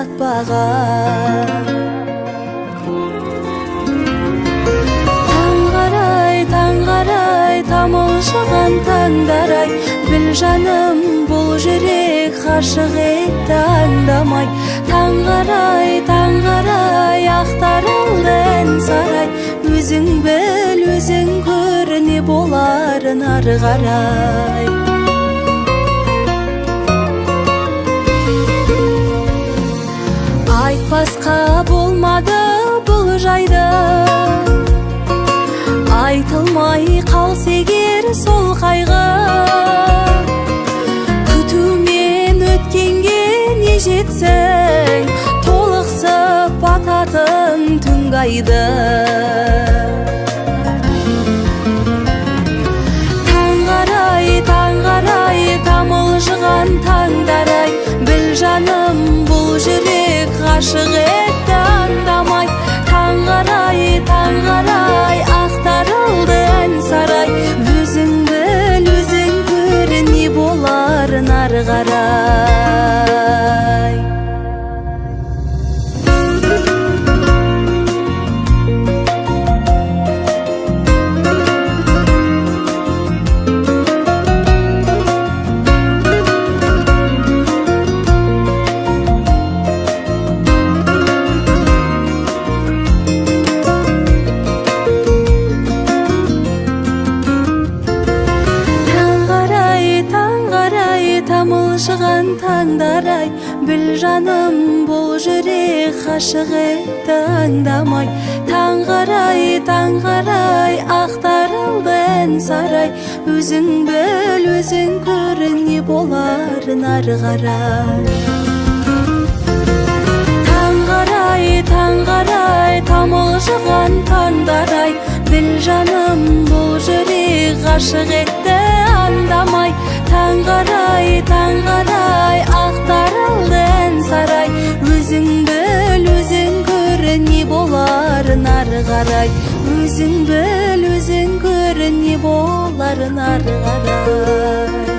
сатпаған. Таңғарай, таңғарай, тамылжыған таңдар-ай, біл жаным, бұл жүрек ғашық етті аңдамай. Таңғарай, таңғарай, ақтарылды ән сарай, өзің біл, өзің көр, не боларын ары қарай. Айтпасқа болмады бұл жайды, айтылмай қалса егер сол қайғы. Күтумен өткенге не жетсін, толықсып бататын түнгі айды. Таңғарай, таңғарай, тамылжыған таңдар-ай, біл жаным, бұл жүрек ғашық етті аңдамай. Таңғарай, таңғарай, ақтарылды ән сарай, өзің біл, өзің көр, не боларын ары қарай. Тамылжыған таңдар-ай, біл жаным, бұл жүрек ғашық етті аңдамай. Таңғарай, таңғарай, ақтарылды ән сарай, өзің біл, өзің көр, не боларын ары қарай. Таңғарай, таңғарай, тамылжыған таңдар-ай, біл жаным, бұл жүрек ғашық етті аңдамай. Таңғарай, таңғарай, ақтарылды ән сарай, өзің біл, өзің көр, не боларын ары қарай. Өзің біл, өзің көр, не боларын ары қарай.